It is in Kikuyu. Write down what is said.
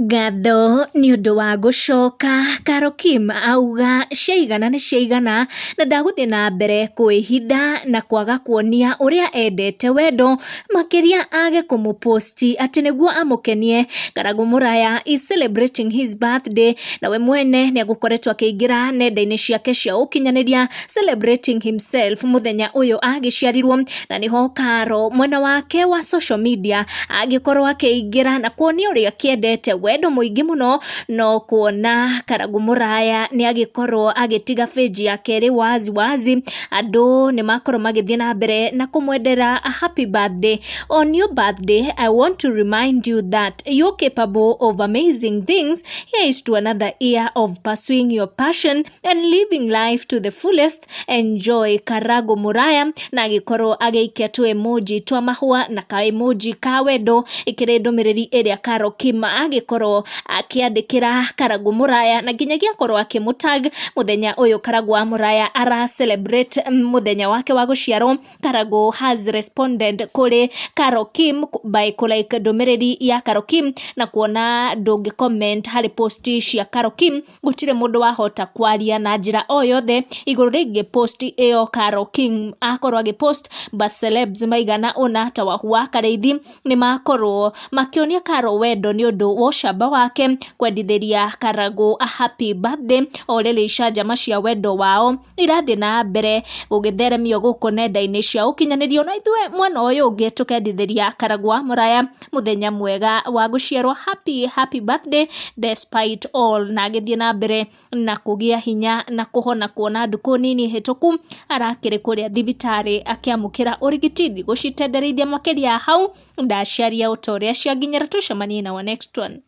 Ngatho nĩ ũndũ wa gũcoka, Carol Kim auga ciaigana nĩ ciaigana na ndagũthiĩ na mbere kwĩhitha na kwaga kuonia ũrĩa endete wendo makĩria age kũmũposti atĩ nĩguo amũkenie. Karangũ Mũraya is celebrating his birthday na we mwene nĩ agũkoretwo akĩingĩra nenda-inĩ ciake cia ũkinyanĩria celebrating himself mũthenya ũyũ agĩciarirwo, na nĩho Caro mwena wake wa social media agĩkorwo akĩingĩra na kuonia ũrĩa akĩendete wendo mũingĩ mũno. No kuona Karangũ Mũraya nĩ agĩkorwo agĩtiga page yake ĩrĩ wazi wazi, andũ nĩ makorwo magĩthiĩ na mbere na kũmwendera a happy birthday. "On your birthday, I want to remind you that you're capable of amazing things. Here is to another year of pursuing your passion and living life to the fullest. Enjoy, Karago Muraya." Na agĩkorwo agĩikia tu emoji twa mahũa na ka emoji ka wendo, ĩkĩrĩ ndũmĩrĩri ĩrĩa Carol Kim agĩkorwo akĩandĩkĩra Karangũ Mũraya na nginyagia akorwo akĩmũtag mũthenya ũyũ Karangũ wa Mũraya ara celebrate mũthenya wake wa gũciarwo. Karangũ has responded kũrĩ Carol Kim by kũlike ndũmĩrĩri ya Carol Kim, na kuona ndũngĩ comment harĩ post cia Carol Kim, gũtirĩ mũndũ wahota kwaria na njĩra o yothe igũrũ rĩgiĩ post ĩyo Carol Kim akorwo agĩpost. But celebs maigana ũna ta Wahu wa Karĩithi nĩ makorwo makĩonia Carol wendo nĩ ũndũ wa ũcamba wake kwendithĩria Karangũ a happy birthday. O rĩrĩ icanjama cia wendo wao irathiĩ na mbere gũgĩtheremio gũkũ nenda-inĩ cia ũkinyanĩria, na ithuĩ mwena ũyũ ũngĩ tũkendithĩria Karangũ wa Mũraya mũthenya mwega wa gũciarwo, happy happy birthday despite all, na agĩthiĩ na mbere na kũgĩa hinya na kũhona, kuona ndukũ nini hĩtũku arakĩrĩ kũrĩa thibitarĩ akĩamũkĩra ũrigiti. Ndigũcitendereithia makĩria hau, ndaciaria o ta ũrĩa cianginyĩra. Tũcemanie na wa next one.